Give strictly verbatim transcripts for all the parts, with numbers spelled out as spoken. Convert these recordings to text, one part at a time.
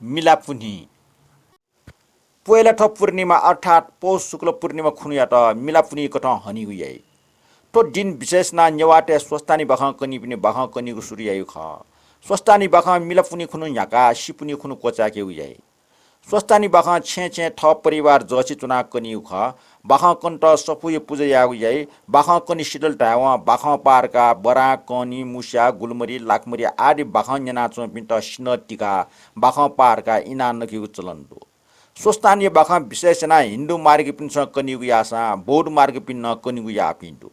मिलापुन्हि। पोहेला थ्व पूर्णिमा अर्थात् पौष शुक्ल पूर्णिमा खुन्हुयात मिलापुन्हि कथं हनीगु याइ। थ्व दिं विशेष यानाः नेवाःतय् स्वस्तानि बाखं कनीपिनि बाखं कनीगु सुरु याइगु खः। स्वस्तानि बाखं मिलापुन्हि खुन्हु न्ह्याकाः सिपुन्हि खुन्हु क्वचाय्केगु याइ। स्वस्तानि बाखं छेँय् छेँय् थः परिवार जःछि च्वनाः कनीगु खः। बाखं कनेत सफूया पुजा यायेगु याइ। बाखं कने सिधल धायेवं बाखं पारकाः बरां, कनी, मुस्या, गुलमरि, लाखमरि आदि बाखं न्यनाच्वंपिन्त सिन्हः तिकाः बाखं पारकाः इनाः नकेगु चलन दु। स्वस्तानिया बाखं विशेष यानाः हिन्दू मार्गीपिन्सं कनीगु याःसां बौद्ध मार्गीपिन्सं कनीगु याःपिं दु।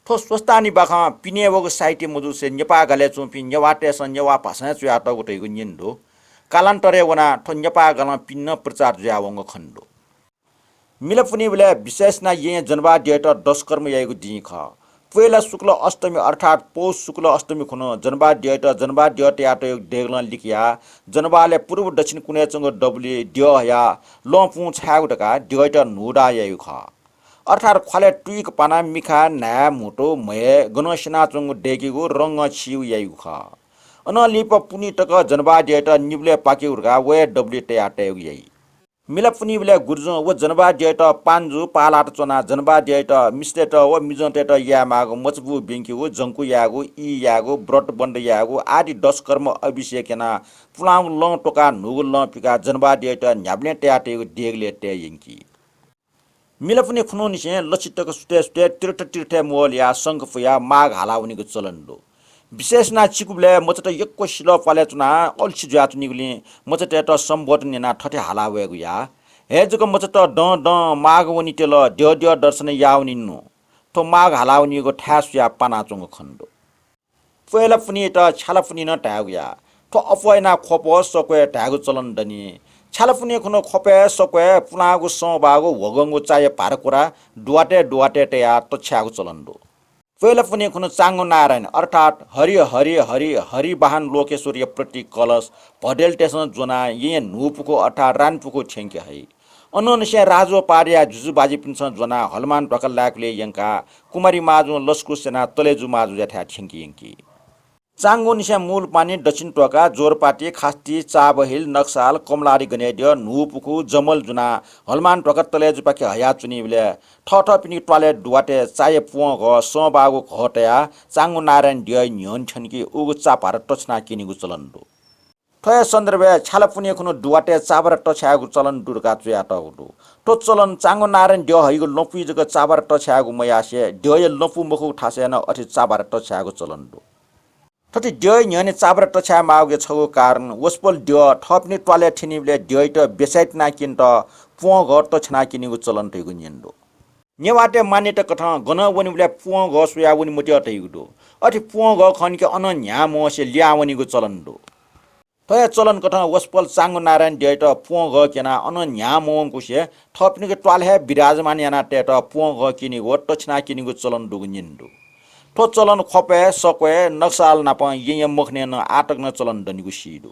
थ्व स्वस्तानि बाखं पिने वःगु साहित्य मजूसे नेपाः गालय् च्वंपिं नेवाःतय्सं नेवाः भाषां च्वयातःगु धइगु न्यने दु। कालान्तरय् वनाः थ्व नेपाः गालं पिने नं प्रचार जुयावंगु खने दु। मिलापुन्हिबलय् विशेष यानाः येँय् जनबाः द्यःयात दशकर्म याइगु दिं खः। पोहेला शुक्ल अष्टमी अर्थात् पौष शुक्ल अष्टमी खुन्हु जनबाः द्यःयात जनबाः द्यः तयातःगु देगलं लिकयाः जनबालय् पूर्व दक्षिण कुनय् च्वंगु दबुलिइ द्यः हयाः लँपुं छायेगु धकाः द्यःयात न्हूदाः याइगु खः। अर्थात् ख्वालय् तुइक पानाः मिखा, न्हाय्, म्हुतु, म्हय् गनं स्यनाच्वंगु दय्केगु, रंगं छिइगु याइगु खः। अनं लिपा पुन्हि तक जनबाः द्यःयात निबलय् पाकेगु धकाः व हे दबुलिइ तयातयेगु याइ। मिलापुन्हिबलय् गुरुजुं व जनबाः द्यःयात पांजु पालात च्वनाः जनबाः द्यःयात मिस्तय्त व मिजंतय्त यायेमाःगु मचाबू ब्यंकेगु, जंकु यायेगु, ई यायेगु, व्रत बन्द यायेगु आदि दशकर्म अभिषेक यानाः पुलांगु लँ त्वकाः न्हूगु लँ पिकाः जनबाः द्यःयात न्ह्याबलें तयातःगु देगलय् तये यंकी। मिलापुन्हि खुन्हुनिसें लछि तक सुथय् सुथय् तीर्थ तीर्थय् मोहल याः शंख पुयाः माघ हाला वनीगु चलन दु। विशेष यानाः चिकुबलय् मचात यक्व सिलः प्वालय् च्वनाः अल्छि जुयाच्वनीगुलिं मचातय्त सम्बोधन यानाः थथे हाला वयेगु याः, हे जक मचात दँ दँ, माघ वनेत्यल, द्यः द्यः दर्शन याः वनेनु। थ्व माघ हाला वनीगु थाय् सुयाः पानाच्वंगु खने दु। पोहेला पुन्हियात छ्याला पुन्हि नं धायेगु याः। थ्व अप्वः यानाः ख्वप, सक्वय् धायेगु चलन दनि। छ्याला पुन्हि खुन्हु ख्वपय्, सक्वय् पुलांगु, संबाःगु, ह्वगंगु चाया भाराकुरा दुवातय् दुवातय् तयाः तछ्यायेगु चलन दु। पोहेला पुन्हि खुन्हु चांगु नारायण अर्थात् हरि हरि हरि हरि वाहन लोकेश्वरया प्रतीक कलश भदेलतय्सं ज्वनाः येँय् न्हूपुखू अर्थात् रानीपुखू थ्यंके हइ। अनंनिसें राजोपाध्याय जुजुबाजीपिन्सं ज्वनाः हलमान ध्वाखा लाय्कुलय् यंकाः कुमारी माजुं लसकुस यानाः तलेजु माजुयाथाय् थ्यंके यंकी। चांगुनिसें मूल पानी दक्षिण त्वःकाः जोरपाटी, खास्ती, चाबहिल, नक्साल, कमलारी गनेद्यः, न्हूपुखू, जमल ज्वनाः हलमान ध्वाखा तलेजुपाखे हयाच्वनीबलय् थःथःपिनिगु त्वालय् दुवातय् चाया प्वंघः, संबाःगु घः तयाः चांगु नारायण द्यःया न्ह्यःने थ्यंकी उगु चा भारा तछ्यानाः क्यनीगु चलन दु। थ्व हे सन्दर्भय् छ्याला पुन्हि खुन्हु दुवातय् चा भारा तछ्यायेगु चलन दु धकाः च्वयातःगु दु। थ्व चलन चांगु नारायण द्यः हइगु लँपुइ जक चा भारा तछ्यायेगु मयासें द्यःया लँपु मखुगु थासय् नं अथे चा भारा तछ्यायेगु चलन दु। थथे द्यःया न्ह्यःने चा भारा तछ्याये माःगुया छगू कारण वसपोल द्यः थःपिनि त्वालय् थ्यनीबलय् द्यःयात बेसाय् तिनाः क्यनेत प्वंघः तछ्यानाः क्यनीगु चलन धइगु न्यने दु। नेवाःतय् मान्यता कथं गनं वनीबलय् प्वंघः स्वयाः वने मत्यः धइगु दु। अथे प्वंघः खंके अनं न्ह्याः मवंसे लिहां वनीगु चलन दु। थ्व हे चलन कथं वसपोल चांगु नारायण द्यःयात प्वंघः क्यनाः अनं न्ह्याः मवंकुसे थःपिनिगु त्वालय् हे विराजमान यानाः तयेत प्वंघः क्यनीगु व तछ्यानाः क्यनीगु चलन दुगु न्यने दु। थ्व चलन ख्वपय्, सक्वय्, नक्साल नापं येँया मखनय् नं आःतक नं चलन दनिगु सी दु।